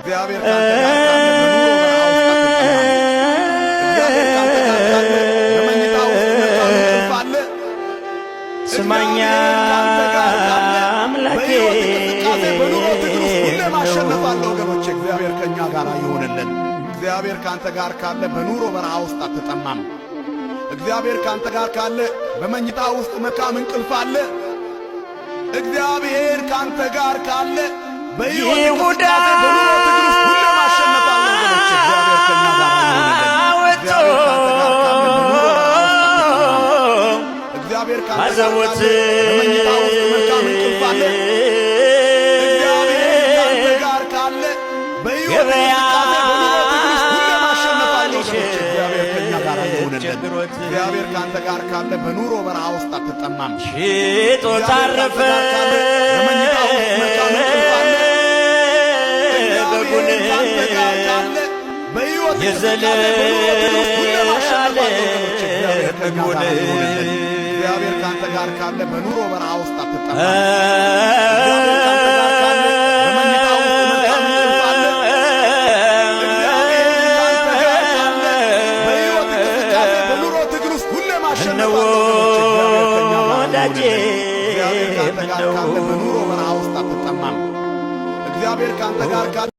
እግዚአብሔር ካንተ ጋር ካለ በኑሮ በረሃ ውስጥ አትጠማም። እግዚአብሔር ካንተ ጋር ካለ በመኝታ ውስጥ መልካም እንቅልፍ አለ። ስማኛ እግዚአብሔር ካንተ ጋር ካለ አምላኬ በሕይወት እንቅስቃሴ በኑሮ ትግል ውስጥ ሁሌ ማሸነፍ አለ። ወገኖቼ፣ እግዚአብሔር ከእኛ ጋር ይሁንልን። እግዚአብሔር ካንተ ጋር ካለ በኑሮ በረሃ ውስጥ አትጠማም። እግዚአብሔር ካንተ ጋር ካለ በመኝታ ውስጥ መልካም እንቅልፍ አለ። እግዚአብሔር ካንተ ጋር ካለ በሕይወት ይሁዳ እንቅስቃሴ በኑሮ ትግል ውስጥ ሁሌ ማሸነፍ አለ። ወገኖቼ፣ እግዚአብሔር ከእኛ ጋር ይሁንልን። ወጥቶ እግዚአብሔር ካንተ ጋር ካለ በኑሮ በረሃ ውስጥ አትጠማም። እግዚአብሔር ካንተ ጋር አዘቦት ካለ በመኝታ ውስጥ መልካም እንቅልፍ አለ። እግዚአብሔር ካንተ ጋር ካለ በሕይወት ገበያ እንቅስቃሴ በኑሮ ትግል ውስጥ ሁሌ ማሸነፍ አለ። ወገኖቼ፣ እግዚአብሔር ከእኛ ጋር ይሁንልን። ቸግሮት እግዚአብሔር ካንተ ጋር ካለ በኑሮ በረሃ ውስጥ አትጠማም። ሽጦ እግዚአብሔር ታረፈ ካንተ ጋር ካለ በመኝታ ውስጥ መልካም እንቅልፍ አለ። በጉን እግዚአብሔር ካንተ ጋር ካለ በሕይወት እንቅስቃሴ በኑሮ ትግል ውስጥ ሁሌ ማሸነፍ አለ። ወገኖቼ፣ እግዚአብሔር ከእኛ ጋር ይሁንልን። እግዚአብሔር ካንተ ጋር ካለ በኑሮ በረሃ ውስጥ አትጠማም። እግዚአብሔር ካንተ ጋር ካለ በመኝታ ውስጥ መልካም እንቅልፍ አለ። እግዚአብሔር ካንተ ጋር ካለ በሕይወት እንቅስቃሴ በኑሮ ትግል ውስጥ ሁሌ ማሸነፍ ምነው አለ። ወገኖቼ፣ እግዚአብሔር ከእኛ ጋር ወዳጄ ይሁንልን። እግዚአብሔር ካንተ ጋር ምነው ካለ በኑሮ በረሃ ውስጥ አትጠማም። እግዚአብሔር ካንተ ጋር ካለ